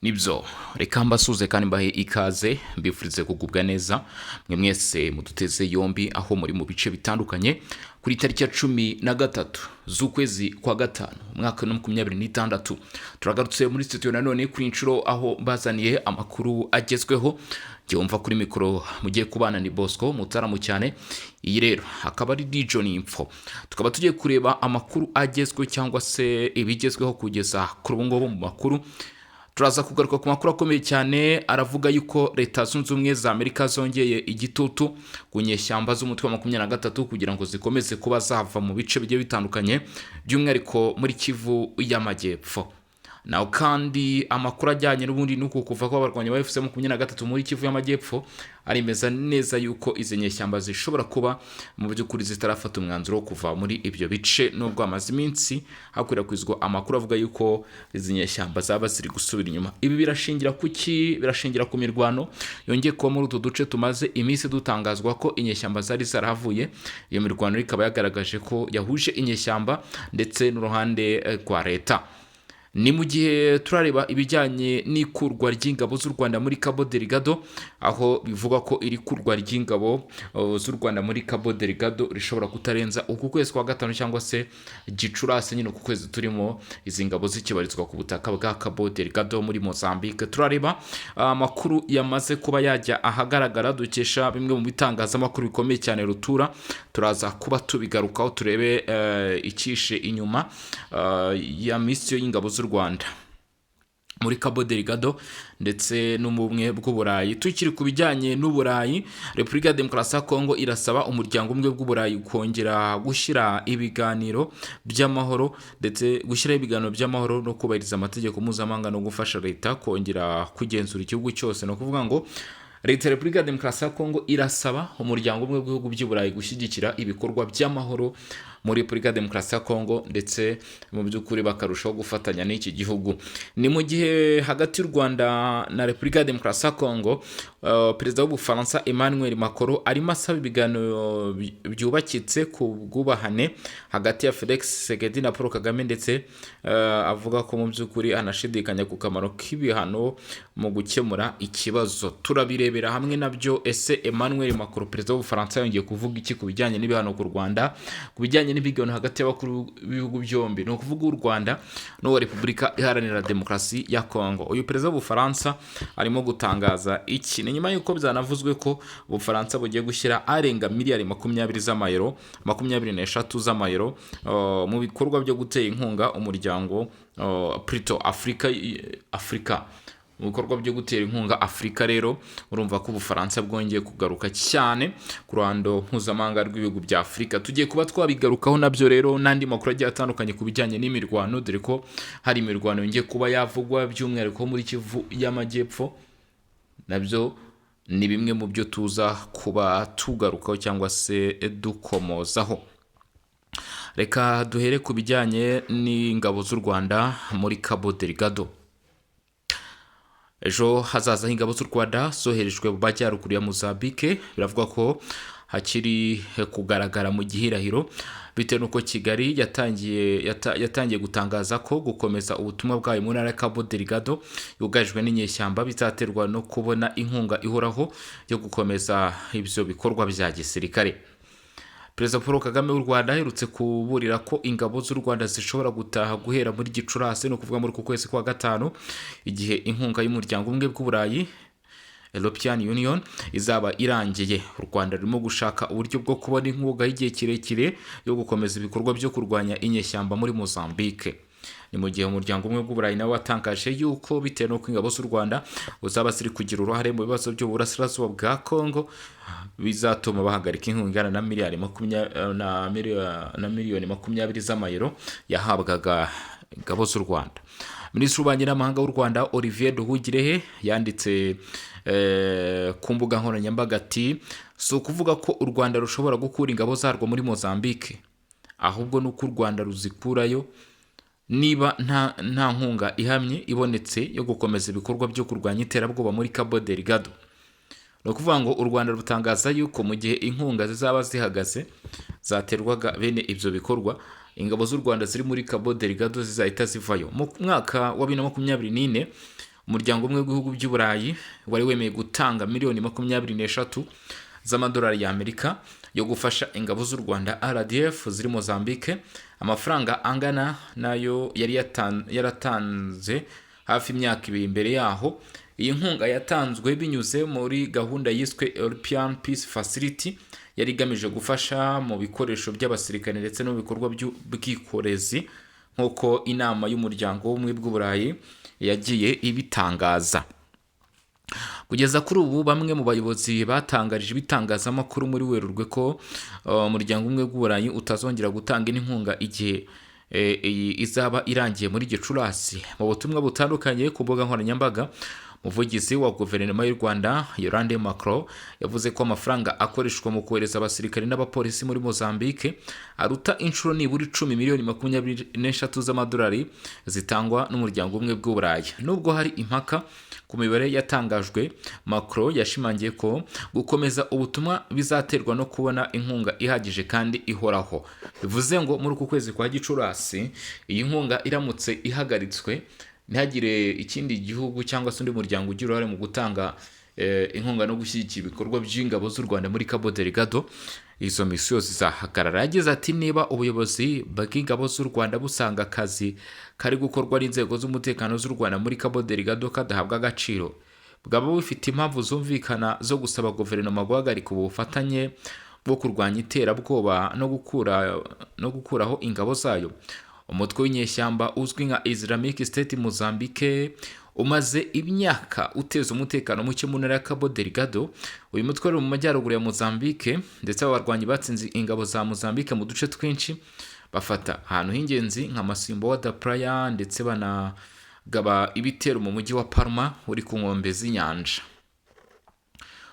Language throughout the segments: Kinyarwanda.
Nibyo, reka mbasuze kandi mbahe ikaze, mbifurize kugubwa neza mwe mwese muduteze yombi aho muri mu bice bitandukanye. Kuri tariki ya 13 z'ukwezi kwa gatanu, umwaka wa 2026, turagarutse muri studio nanone kuri inshuro aho mbazaniye amakuru agezweho. Wumva kuri mikoro mugiye kubana ni Bosco Mutaramu cyane. Iyi rero akaba ari Dijon Info, tukaba tugiye kureba amakuru agezweho cyangwa se ibigezweho kugeza kuri ubu ngubu. Mu makuru turaza kugaruka ku makuru akomeye cyane aravuga yuko Leta Zunze Ubumwe za Amerika zongeye igitutu ku nyeshyamba z'umutwe wa 23 kugira ngo zikomeze kuba zava mu bice bigiye bitandukanye, by'umwihariko muri Kivu y'Amajyepfo. Naho kandi amakuru ajyanye n'ubundi n'uku kuva kw'abarwanyi ba AFC 23 muri Kivu y'Amajyepfo aremeza neza yuko izi nyeshyamba zishobora kuba mu by'ukuri zitarafata umwanzuro wo kuva muri ibyo bice, nubwo hamaze iminsi hakwirakwizwa amakuru avuga yuko izi nyeshyamba zaba ziri gusubira inyuma. Ibi birashingira ku ki? Birashingira ku mirwano yongeye kuba muri utu duce tumaze iminsi dutangazwa ko inyeshyamba zari zarahavuye. Iyo mirwano ikaba yagaragaje ko yahuje inyeshyamba ndetse n'uruhande rwa leta. Ni mu gihe turareba ibijyanye n'ikurwa ry'ingabo z'u Rwanda muri Cabo Delgado, aho bivugwa ko iri kurwa ry'ingabo z'u Rwanda muri Cabo Delgado rishobora kutarenza uku kwezi kwa gatanu cyangwa se Gicurasi nyine, uku kwezi turimo, izi ngabo zikibarizwa ku butaka bwa Cabo Delgado muri Mozambique. Turareba amakuru yamaze kuba yajya ahagaragara dukesha bimwe mu bitangazamakuru bikomeye cyane rutura. Turaza kuba tubigarukaho, turebe icyishe inyuma ya misiyo y'ingabo z'u Rwanda muri Cabo Delgado ndetse n'Ubumwe bw'Uburayi. Tukiri ku bijyanye n'Uburayi, Repubulika ya Demokarasi ya Kongo irasaba Umuryango Umwe bw'Uburayi kongera gushyira ibiganiro by'amahoro, ndetse gushyiraho ibiganiro by'amahoro no kubahiriza amategeko mpuzamahanga no gufasha leta kongera kugenzura igihugu cyose. Ni ukuvuga ngo Leta ya Repubulika ya Demokarasi ya Kongo irasaba Umuryango Umwe w'Ibihugu by'Uburayi gushyigikira ibikorwa by'amahoro muri Repubulika ya Demokarasi ya Kongo, ndetse mu by'ukuri bakarushaho gufatanya n'iki gihugu. Ni mu gihe hagati y'u Rwanda na Repubulika ya Demokarasi ya Kongo, Perezida w'Ubufaransa Emmanuel Macron arimo asaba ibiganiro byubakitse ku bwubahane hagati ya Felix Tshisekedi na Paul Kagame, ndetse avuga ko mu by'ukuri anashidikanya ku kamaro k'ibihano mu gukemura ikibazo. Turabirebera hamwe nabyo. Ese Emmanuel Macron, perezida w'Ubufaransa, yongeye kuvuga iki ku bijyanye n'ibihano ku Rwanda, ku bijyanye n'ibiganiro hagati y'abakuru b'ibihugu byombi, ni ukuvuga u Rwanda n'uwa Repubulika Iharanira Demokarasi ya Kongo? Uyu perezida w'Ubufaransa arimo gutangaza iki? Ni nyuma y'uko byanavuzwe ko Ubufaransa bugiye gushyira arenga miliyari 20 z'amayero, 23 z'amayero, mu bikorwa byo gutera inkunga umuryango, plutôt Afurika, Afurika, mu bikorwa byo gutera inkunga Afurika. Rero urumva ko Ubufaransa bwongeye kugaruka cyane ku ruhando mpuzamahanga rw'ibihugu bya Afurika. Tugiye kuba twabigarukaho nabyo rero n'andi makuru agiye atandukanye ku bijyanye n'imirwano, dore ko hari imirwano yongeye kuba yavugwa by'umwihariko muri Kivu y'Amajyepfo. Nabyo ni bimwe mu byo tuza kuba tugarukaho cyangwa se dukomozaho. Reka duhere ku bijyanye n'ingabo z'u Rwanda muri Cabo Delgado. Ejo hazaza h'ingabo z'u Rwanda zoherejwe mu majyaruguru ya Mozambique biravuga ko hakiri kugaragara mu gihirahiro, bitewe n'uko Kigali yatangiye gutangaza ko gukomeza ubutumwa bwayo mu ntara ya Cabo Delgado yugarijwe n'inyeshyamba bizaterwa no kubona inkunga ihoraho yo gukomeza ibyo bikorwa bya gisirikare. Perezida Paul Kagame w'u Rwanda aherutse kuburira ko ingabo z'u Rwanda zishobora gutaha guhera muri Gicurasi, ni ukuvuga muri uku kwezi kwa gatanu, igihe inkunga y'Umuryango Ubumwe bw'Uburayi, European Union, izaba irangiye. U Rwanda rurimo gushaka uburyo bwo kubona inkunga y'igihe kirekire yo gukomeza ibikorwa byo kurwanya inyeshyamba muri Mozambique. Ni mu gihe Umuryango Umwe bw'Uburayi nawe watangaje yuko bitewe n'uko ingabo z'u Rwanda zaba ziri kugira uruhare mu bibazo by'uburasirazuba bwa Congo, bizatuma bahagarika inkunga ingana na miliyari na miliyoni 20 z'amayero yahabwaga ingabo z'u Rwanda. Minisitiri w'Ububanyi n'Amahanga w'u Rwanda Olivier Nduhungirehe yanditse ku mbuga nkoranyambaga ati: "Si ukuvuga ko u Rwanda rushobora gukura ingabo zarwo muri Mozambique, ahubwo ni uko u Rwanda ruzikurayo niba nta nkunga ihamye ibonetse yo gukomeza ibikorwa byo kurwanya iterabwoba muri Cabo Delgado." Ni ukuvuga ngo u Rwanda rutangaza yuko mu gihe inkunga zizaba zihagaze zaterwaga bene ibyo bikorwa, ingabo z'u Rwanda ziri muri Cabo Delgado zizahita zivayo. Mu mwaka wa 2024 Umuryango umwe w'ibihugu by'Uburayi wari wemeye gutanga miliyoni 23 z'amadolari y'Amerika yo gufasha ingabo z'u Rwanda RDF ziri Mozambique, amafaranga angana nayo yari yaratanze hafi imyaka 2 mbere yaho. Iyi nkunga yatanzwe binyuze muri gahunda yiswe European Peace Facility, yari igamije gufasha mu bikoresho by'abasirikare ndetse no mu bikorwa by'ubwikorezi, nk'uko inama y'Umuryango w'Ubumwe bw'Uburayi yagiye ibitangaza. Kugeza kuri ubu, bamwe mu bayobozi batangarije ibitangazamakuru muri Werurwe ko Umuryango Umwe bw'Uburayi utazongera gutanga indi nkunga igihe iyi izaba irangiye muri Gicurasi. Mu butumwa butandukanye ku mbuga nkoranyambaga, umuvugizi wa Guverinoma y'u Rwanda Yolande Makolo yavuze ko amafaranga akoreshwa mu kohereza abasirikare n'abapolisi muri Mozambique aruta inshuro nibura 10 miliyoni 23 z'amadolari zitangwa n'Umuryango Umwe bw'Uburayi. Nubwo hari impaka ku mibare yatangajwe, Makolo yashimangiye ko gukomeza ubutumwa bizaterwa no kubona inkunga ihagije kandi ihoraho. Bivuze ngo muri uku kwezi kwa Gicurasi, iyi nkunga iramutse ihagaritswe, ntihagire ikindi gihugu cyangwa se undi muryango ugira uruhare mu gutanga inkunga no gushyigikira ibikorwa by'ingabo z'u Rwanda muri Cabo Delgado, izo misiyo zizahagarara. Yagize ati: "Niba ubuyobozi bw'ingabo z'u Rwanda busanga akazi kari gukorwa n'inzego z'umutekano z'u Rwanda muri Cabo Delgado kadahabwa agaciro, bwaba bufite impamvu zumvikana zo gusaba guverinoma guhagarika ubu bufatanye bwo kurwanya iterabwoba no gukuraho ingabo zayo." Umutwe w'inyeshyamba uzwi nka Islamic State Mozambique umaze imyaka uteza umutekano muke mu ntara ya Cabo Delgado. Uyu mutwe uri mu majyaruguru ya Mozambique, ndetse aba barwanyi batsinze ingabo za Mozambique mu duce twinshi, bafata ahantu h'ingenzi nka Mocimboa da Praia, ndetse banagaba ibitero mu mujyi wa Palma uri ku nkombe z'inyanja.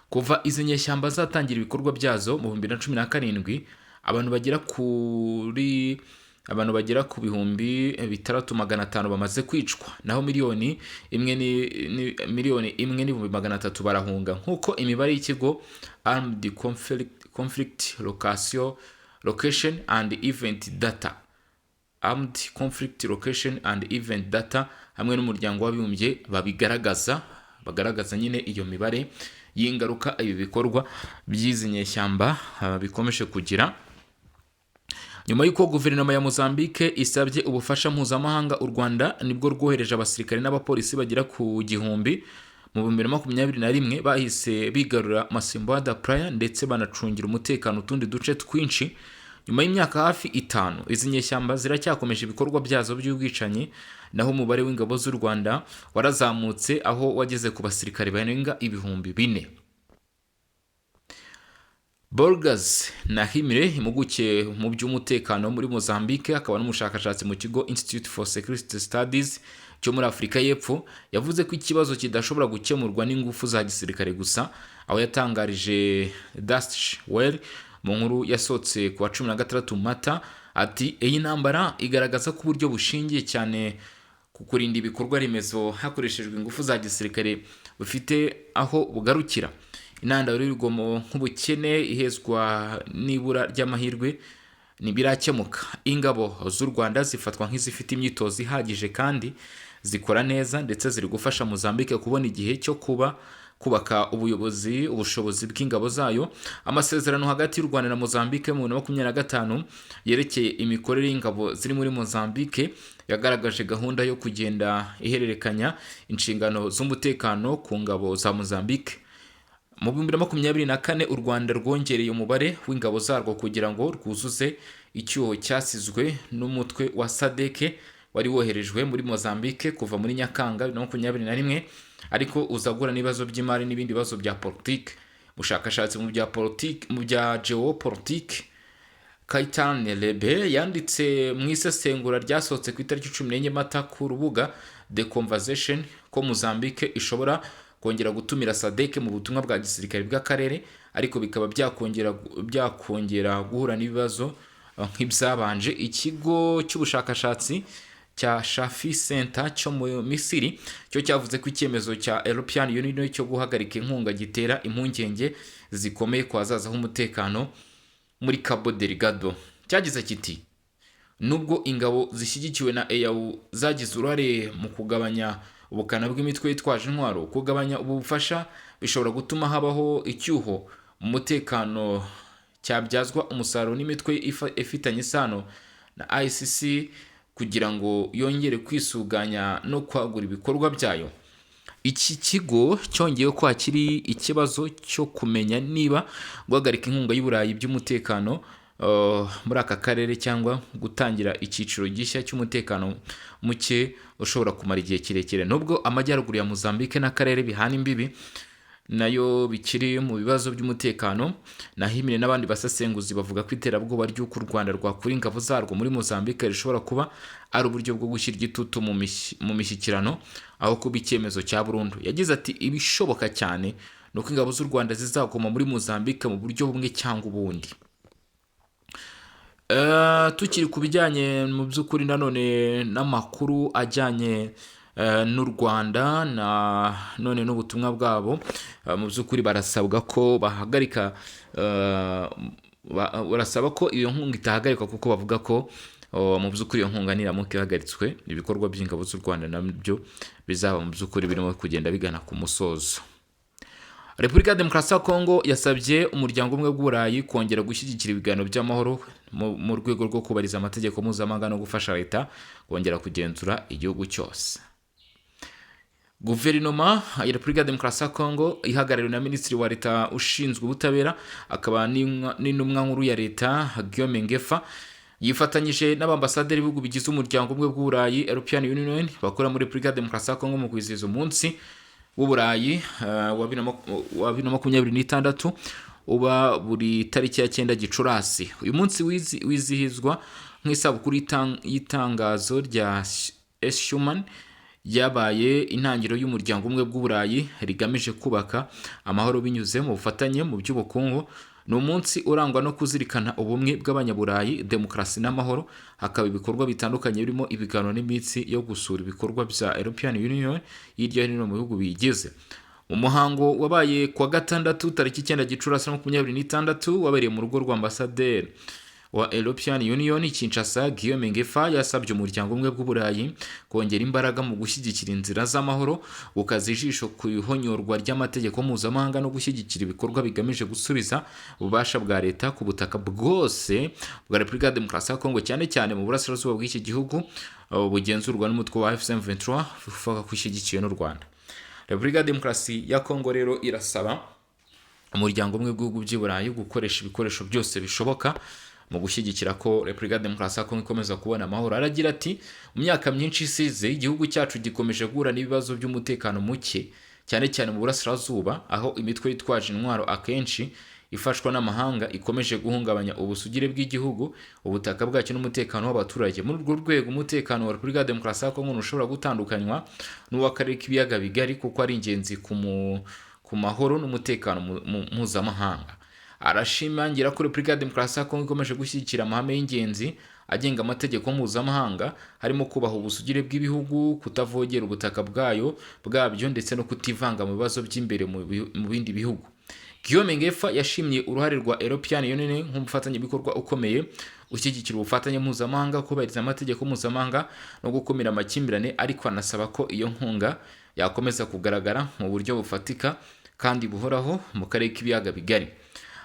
Kuva izi nyeshyamba zatangira ibikorwa byazo mu 2017, abantu bagera ku 6500 bamaze kwicwa, naho 1,3 miliyoni barahunga, nk'uko imibare y'ikigo Armed Conflict Location and Event Data, Armed Conflict Location and Event Data, hamwe n'Umuryango w'Abibumbye babigaragaza. Bagaragaza nyine iyo mibare y'ingaruka ibi bikorwa by'izi nyeshyamba bikomeje kugira. Nyuma y'uko guverinoma ya Mozambique isabye ubufasha mpuzamahanga, u Rwanda nibwo rwohereje abasirikare n'abapolisi bagera ku 1000 mu 2021. Bahise bigarura Mocimboa da Praia ndetse banacungira umutekano utundi duce twinshi. Nyuma y'imyaka hafi 5, izi nyeshyamba ziracyakomeje ibikorwa byazo by'ubwicanyi, naho umubare w'ingabo z'u Rwanda warazamutse, aho wageze ku basirikare barenga 4000. Borges Nahimire, impuguke mu by'umutekano muri Mozambique akaba n'umushakashatsi mu kigo Institute for Security Studies cyo muri Afurika y'Epfo, yavuze ko ikibazo kidashobora gukemurwa n'ingufu za gisirikare gusa, aho yatangarije Deutsche Welle mu nkuru yasohotse ku wa 16 Mata. Ati: "Iyi ntambara igaragaza ko uburyo bushingiye cyane ku kurinda ibikorwa remezo hakoreshejwe ingufu za gisirikare bufite aho bugarukira. Intandaro y'urugomo nk'ubukene, ihezwa n'ibura ry'amahirwe ntibirakemuka. Ingabo z'u Rwanda zifatwa nk'izifite imyitozo ihagije kandi zikora neza, ndetse ziri gufasha Mozambique kubona igihe cyo kubaka ubushobozi bw'ingabo zayo." Amasezerano hagati y'u Rwanda na Mozambique mu 2025 yerekeye imikorere y'ingabo ziri muri Mozambique yagaragaje gahunda yo kugenda ihererekanya inshingano z'umutekano ku ngabo za Mozambique. Mu 2024, u Rwanda rwongereye umubare w'ingabo zarwo kugira ngo rwuzuze icyuho cyasizwe n'umutwe wa SADC wari woherejwe muri Mozambique kuva muri Nyakanga 2021, ariko uza guhura n'ibibazo by'imari n'ibindi bibazo bya politiki. Ubushakashatsi mu bya politiki, mu bya geopolitiki, Kaitan Lebe, yanditse mu isesengura ryasohotse ku itariki 14 Mata ku rubuga The Conversation ko Mozambique ishobora kongera gutumira SADC mu butumwa bwa gisirikare bw'akarere, ariko bikaba byakongera guhura n'ibibazo nk'ibyabanje. Ikigo cy'ubushakashatsi cya Shafi Center cyo mu Misiri cyo cyavuze ko icyemezo cya European Union cyo guhagarika inkunga gitera impungenge zikomeye ku hazaza h'umutekano muri Cabo Delgado. Cyagize kiti: "Nubwo ingabo zishyigikiwe na EAU zagize uruhare mu kugabanya ubukana bw'imitwe yitwaje intwaro. Kugabanya ubu bufasha bishobora gutuma habaho icyuho mu mutekano cyabyazwa umusaruro n'imitwe ifitanye isano na ICC kugira ngo yongere kwisuganya no kwagura ibikorwa byayo. Iki kigo cyongeye ko hakiri ikibazo cyo kumenya niba guhagarika inkunga y'Uburayi by'umutekano muri aka karere cyangwa gutangira icyiciro gishya cy'umutekano muke ushobora kumara igihe kirekire, nubwo amajyaruguru ya Mozambique n'akarere bihana imbibi nayo bikiri mu bibazo by'umutekano. Nahimire n'abandi basesenguzi bavuga ko iterabwoba ry'uko u Rwanda rwakura ingabo zarwo muri Mozambique rishobora kuba ari uburyo bwo gushyira igitutu mu mishyikirano aho kuba icyemezo cya burundu. Yagize ati: "Ibishoboka cyane ni uko ingabo z'u Rwanda zizaguma muri Mozambique mu buryo bumwe cyangwa ubundi." Tukiri ku bijyanye mu by'ukuri nanone n'amakuru ajyanye n'u Rwanda na none n'ubutumwa bwabo, mu by'ukuri barasabwa ko bahagarika, barasaba ko iyo nkunga itahagarikwa, kuko bavuga ko mu by'ukuri iyo nkunga niramuka ihagaritswe, ibikorwa by'ingabo z'u Rwanda nabyo bizaba mu by'ukuri birimo kugenda bigana ku musozo. Repubulika ya Demokarasi ya Kongo yasabye Umuryango Umwe bw'Uburayi kongera gushyigikira ibiganiro by'amahoro mu rwego rwo kubahiriza amategeko mpuzamahanga no gufasha leta kongera kugenzura igihugu cyose. Guverinoma ya Repubulika ya Demokarasi ya Kongo ihagarariwe na Minisitiri wa Leta ushinzwe ubutabera akaba n'intumwa nkuru ya leta, Guillaume Ngefa, yifatanyije n'abambasaderi b'ibihugu bigize Umuryango Umwe bw'Uburayi, European Union, bakora muri Repubulika ya Demokarasi ya Kongo mu kwizihiza Umunsi w'Uburayi wa 2026 uba buri tariki ya 9 Gicurasi. Uyu munsi wizihizwa nk'isabukuru y'itangazo rya Schuman ryabaye intangiriro y'Umuryango Umwe bw'Uburayi, rigamije kubaka amahoro binyuze mu bufatanye mu by'ubukungu. Ni umunsi urangwa no kuzirikana ubumwe bw'Abanyaburayi, demokarasi n'amahoro, hakaba ibikorwa bitandukanye birimo ibiganiro n'iminsi yo gusura ibikorwa bya European Union hirya no hino mu bihugu biyigize. Mu muhango wabaye kuwa gatandatu tariki 9 Gicurasi 26, wabereye mu rugo rwa ambasaderi wa European Union Kinshasa, Guillaume Ngefa yasabye Umuryango Umwe bw'Uburayi kongera imbaraga mu gushyigikira inzira z'amahoro, gukaza ijisho ku ihonyorwa ry'amategeko mpuzamahanga no gushyigikira ibikorwa bigamije gusubiza ububasha bwa leta ku butaka bwose bwa Repubulika ya Demokarasi ya Kongo, cyane cyane mu burasirazuba bw'iki gihugu bugenzurwa n'umutwe wa AFC M23 uvuga ko ushyigikiwe n'u Rwanda. Repubulika ya Demokarasi ya Kongo rero irasaba Umuryango Umwe w'Ibihugu by'i Burayi gukoresha ibikoresho byose bishoboka mu gushyigikira ko Repubulika ya Demokarasi ya Kongo ikomeza kubona amahoro. Aragira ati: "Mu myaka myinshi isize, igihugu cyacu gikomeje guhura n'ibibazo by'umutekano muke, cyane cyane mu burasirazuba, aho imitwe yitwaje intwaro akenshi ifashwa n'amahanga ikomeje guhungabanya ubusugire bw'igihugu, ubutaka bwacyo n'umutekano w'abaturage. Muri urwo rwego, umutekano wa Repubulika ya Demokarasi ya Kongo ntushobora gutandukanywa n'uw'akarere k'Ibiyaga Bigari, kuko ari ingenzi ku mahoro n'umutekano mpuzamahanga." Arashimangira ko Repubulika ya Demokarasi ya Kongo ikomeje gushyigikira amahame y'ingenzi agenga amategeko mpuzamahanga, harimo kubaha ubusugire bw'ibihugu, kutavogera ubutaka bwabyo ndetse no kutivanga mu bibazo by'imbere mu bindi bihugu. Guillaume Ngefa yashimye uruhare rwa European Union nk'umufatanyabikorwa ukomeye ushyigikira ubufatanye mpuzamahanga, kubahiriza amategeko mpuzamahanga no gukumira amakimbirane, ariko anasaba ko iyo nkunga yakomeza kugaragara mu buryo bufatika kandi buhoraho mu karere k'Ibiyaga Bigari.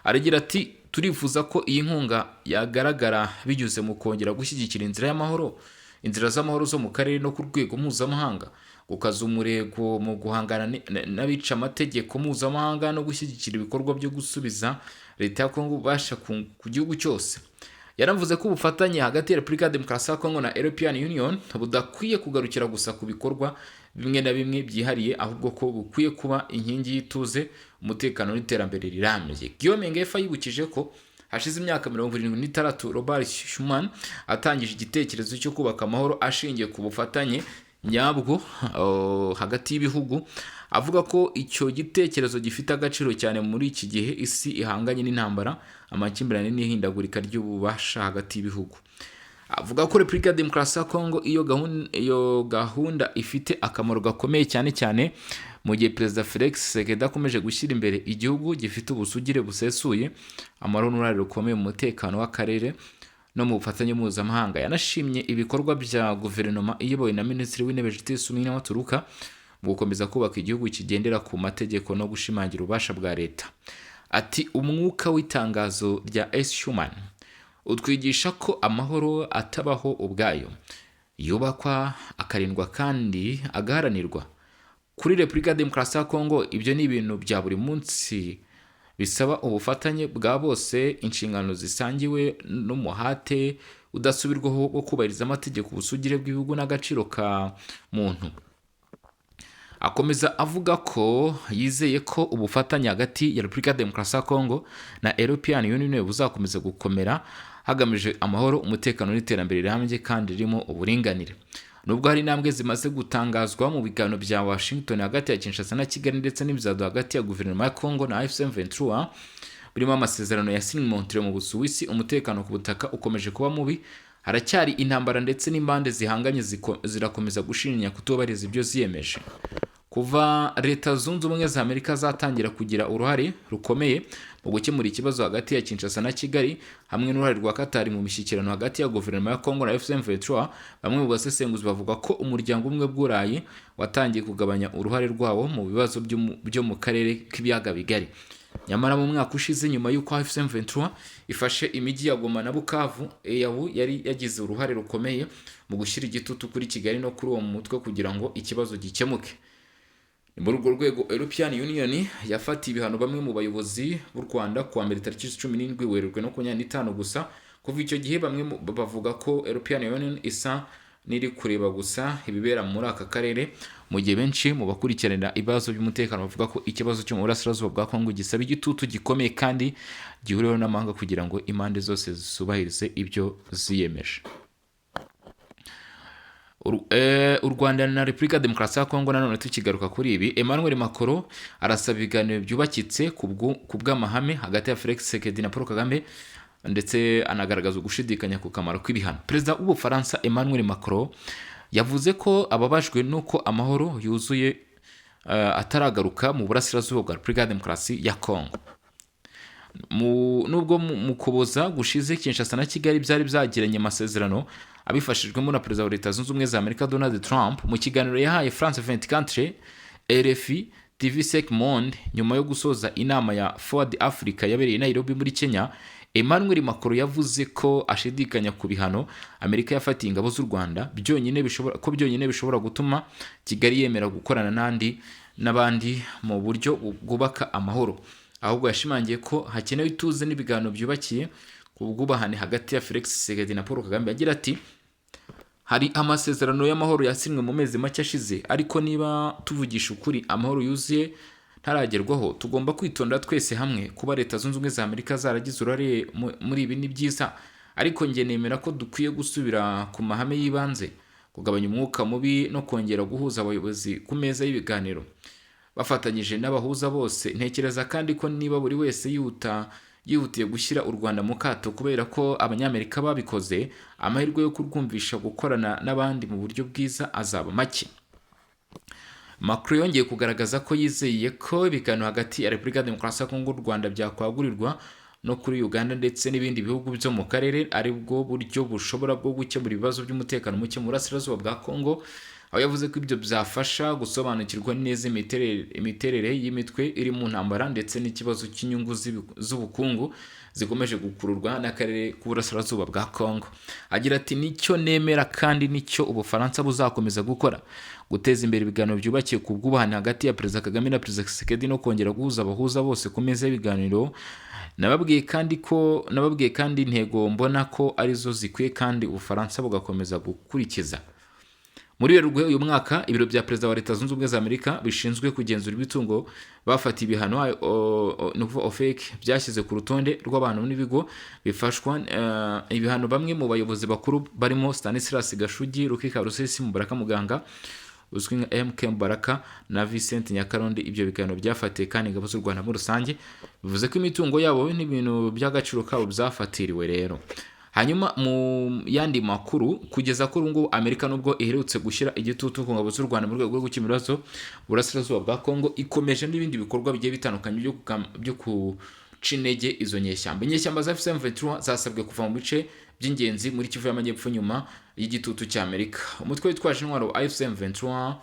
Aragira ati: "Turifuza ko iyi nkunga yagaragara binyuze mu kongera gushyigikira inzira y'amahoro, inzira z'amahoro zo mu karere no ku rwego mpuzamahanga, gukaza umurego mu guhangana n'abica amategeko mpuzamahanga no gushyigikira ibikorwa byo gusubiza leta ya Kongo ububasha ku gihugu cyose." Yanavuze ko ubufatanye hagati ya Repubulika ya Demokarasi ya Kongo na European Union budakwiye kugarukira gusa ku bikorwa bimwe na bimwe byihariye, ahubwo ko bukwiye kuba inkingi y'ituze, umutekano n'iterambere rirambye. Guillaume Ngefa yibukije ko hashize imyaka 76 Robert Schuman atangije igitekerezo cyo kubaka amahoro ashingiye ku bufatanye nyabwo hagati y'ibihugu, avuga ko icyo gitekerezo gifite agaciro cyane muri iki gihe isi ihanganye n'intambara, amakimbirane n'ihindagurika ry'ububasha hagati y'ibihugu. Avuga ko Repubulika ya Demokarasi ya Kongo iyo gahunda ifite akamaro gakomeye, cyane cyane mu gihe Perezida Felix Tshisekedi akomeje gushyira imbere igihugu gifite ubusugire busesuye, amahoro n'uruhare rukomeye mu mutekano w'akarere no mu bufatanye mpuzamahanga. Yanashimye ibikorwa bya guverinoma iyobowe na Minisitiri w'Intebe Judith Suminwa Tuluka. mu gukomeza kubaka igihugu kigendera ku mategeko no gushimangira ububasha bwa leta. Ati: "Umwuka w'itangazo rya Schuman utwigisha ko amahoro atabaho ubwayo, yubakwa, akarindwa kandi agaharanirwa. Kuri Repubulika ya Demokarasi ya Kongo, ibyo ni ibintu bya buri munsi bisaba ubufatanye bwa bose, inshingano zisangiwe n'umuhate udasubirwaho wo kubahiriza amategeko, ubusugire bw'ibihugu n'agaciro ka muntu." Akomeza avuga ko yizeye ko ubufatanye hagati ya Repubulika ya Demokarasi ya Kongo na European Union buzakomeza gukomera, hagamijwe amahoro, umutekano n'iterambere rirambye kandi ririmo uburinganire. Nubwo hari intambwe zimaze gutangazwa mu biganiro bya Washington hagati ya Kinshasa na Kigali, ndetse n'ibizado hagati ya guverinoma ya Kongo na AFC M23, birimo amasezerano yasinywe Montreux mu Busuwisi, umutekano ku butaka ukomeje kuba mubi. Haracyari intambara, ndetse n'impande zihanganye zirakomeza gushinjanya kutubahiriza ibyo ziyemeje. Kuva Leta Zunze Ubumwe za Amerika zatangira kugira uruhare rukomeye mu gukemura ikibazo hagati ya Kinshasa na Kigali, hamwe n'uruhare rwa Qatar mu mishyikirano hagati ya guverinoma ya Congo na AFC M23, bamwe mu basesenguzi bavuga ko umuryango umwe bw'Uburayi watangiye kugabanya uruhare rwawo mu bibazo byo mu karere k'ibiyaga bigari. Nyamara mu mwaka ushize, nyuma y'uko AFC M23 ifashe imijyi ya Goma na Bukavu, EAU yari yagize uruhare rukomeye mu gushyira igitutu kuri Kigali no kuri uwo mutwe kugira ngo ikibazo gikemuke. Ni muri urwo rwego European Union yafatiye ibihano bamwe mu bayobozi b'u Rwanda kuwa mbere tariki 17 Werurwe 25. Gusa kuva icyo gihe, bamwe bavuga ko European Union isa n'iri kureba gusa ibibera muri aka karere, mu gihe benshi mu bakurikiranira ibibazo by'umutekano bavuga ko ikibazo cyo mu burasirazuba bwa Kongo gisaba igitutu gikomeye kandi gihuriweho n'amahanga kugira ngo impande zose zubahirize ibyo ziyemeje. U Rwanda na Repubulika ya Demokarasi ya Kongo. Nanone tukigaruka kuri ibi, Emmanuel Macron arasaba ibiganiro byubakitse ku bw'amahame hagati ya Felix Tshisekedi na Paul Kagame, ndetse anagaragaza ugushidikanya ku kamaro k'ibihano. Perezida w'Ubufaransa Emmanuel Macron yavuze ko ababajwe n'uko amahoro yuzuye ataragaruka mu burasirazuba bwa Repubulika ya Demokarasi ya Kongo. Nubwo mu Kuboza gushize Kinshasa na Kigali byari byagiranye amasezerano abifashijwemo na perezida wa Leta Zunze Ubumwe za Amerika Donald Trump, mu kiganiro yahaye France 24, RFI, TV5 Monde nyuma yo gusoza inama ya Forward Africa yabereye i Nairobi muri Kenya, Emmanuel Macron yavuze ko ashidikanya ku bihano Amerika yafatiye ingabo z'u Rwanda byonyine bishobora ko byonyine bishobora gutuma Kigali yemera gukorana n'abandi mu buryo bwubaka amahoro. Ahubwo yashimangiye ko hakenewe ituze n'ibiganiro byubakiye ku bwubahane hagati ya Felix Tshisekedi na Paul Kagame, agira ati: "Hari amasezerano y'amahoro yasinywe mu mezi make ashize, ariko niba tuvugisha ukuri, amahoro yuzuye ntaragerwaho. Tugomba kwitonda twese hamwe. Kuba Leta Zunze Ubumwe za Amerika zaragize uruhare muri ibi ni byiza, ariko njye nemera ko dukwiye gusubira ku mahame y'ibanze, kugabanya umwuka mubi no kongera guhuza abayobozi ku meza y'ibiganiro bafatanyije n'abahuza bose. Ntekereza kandi ko niba buri wese yihutiye gushyira u Rwanda mu kato kubera ko Abanyamerika babikoze, amahirwe yo kurwumvisha gukorana n'abandi mu buryo bwiza azaba make." Macron yongeye kugaragaza ko yizeye ko ibiganiro hagati ya Repubulika ya Demokarasi ya Kongo n'u Rwanda byakwagurirwa no kuri Uganda ndetse n'ibindi bihugu byo mu karere, ari bwo buryo bushobora bwo gukemura ibibazo by'umutekano muke mu burasirazuba bwa Kongo, aho yavuze ko ibyo byafasha gusobanukirwa neza imiterere y'imitwe iri mu ntambara ndetse n'ikibazo cy'inyungu z'ubukungu zikomeje gukururwa n'akarere k'uburasirazuba bwa Kongo. Agira ati: "Nicyo nemera kandi nicyo Ubufaransa buzakomeza gukora, guteza imbere ibiganiro byubakiye ku bwubahane hagati ya Perezida Kagame na Perezida Tshisekedi no kongera guhuza abahuza bose ku meza y'ibiganiro. Nababwiye kandi intego mbona ko arizo zikwiye kandi Ubufaransa bugakomeza gukurikiza." Muri Werurwe uyu mwaka, ibiro bya perezida wa Leta Zunze Ubumwe za Amerika bishinzwe kugenzura imitungo bafatiye ibihano, ni ukuvuga OFAC, byashyize ku rutonde rw'abantu n'ibigo bifashwa ibihano bamwe mu bayobozi bakuru barimo Stanislas Gashugi, Ruki Karusisi, Mubaraka Muganga uzwi nka MK Mubaraka na Vincent Nyakarundi. Ibyo biganiro byafatiye kandi ingabo z'u Rwanda muri rusange, bivuze ko imitungo yabo n'ibintu by'agaciro kabo byafatiriwe rero. Hanyuma mu yandi makuru, kugeza kuri ubu ngubu, Amerika nubwo iherutse gushyira igitutu ku ngabo z'u Rwanda mu rwego rwo gukemura ibibazo burasirazuba bwa Kongo, ikomeje n'ibindi bikorwa bigiye bitandukanye byo guca intege izo nyeshyamba. Inyeshyamba za AFC M23 zasabwe kuva mu bice by'ingenzi muri Kivu y'Amajyepfo nyuma y'igitutu cy'Amerika. Umutwe witwaje intwaro wa AFC M23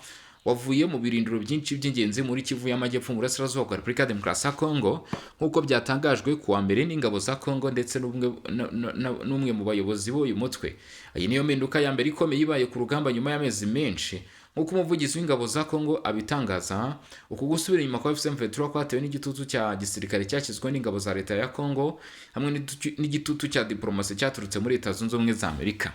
wavuye mu birindiro byinshi by'ingenzi muri Kivu y'Amajyepfo, mu burasirazuba bwa Repubulika ya Demokarasi ya Kongo, nk'uko byatangajwe ku wa mbere n'ingabo za Kongo ndetse n'umwe mu bayobozi b'uyu mutwe. Iyi niyo mpinduka ya mbere ikomeye ibaye ku rugamba nyuma y'amezi menshi, nk'uko umuvugizi w'ingabo za Kongo abitangaza. Uku gusubira inyuma kwa AFC M23 kwatewe n'igitutu cya gisirikare cyashyizweho n'ingabo za leta ya Kongo hamwe n'igitutu cya diplomasi cyaturutse muri Leta Zunze Ubumwe za Amerika.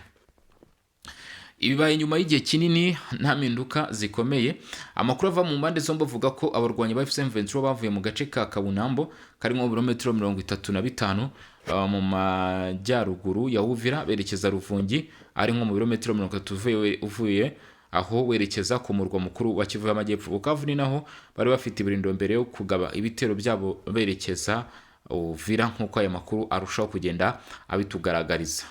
Ibibaye nyuma y'igihe kinini nta mpinduka zikomeye. Amakuru ava mu mpande zombi avuga ko abarwanyi ba AFC M23 bavuye mu gace ka Kabunambo, karimo ibirometero 35 mu majyaruguru ya Uvira, berekeza Ruvungi, ari nko mu birometero 30 uvuye aho werekeza ku murwa mukuru wa Kivu y'Amajyepfo. Bukavu ni naho bari bafite ibirindo mbere yo kugaba ibitero byabo berekeza Uvira, nk'uko aya makuru arushaho kugenda abitugaragariza.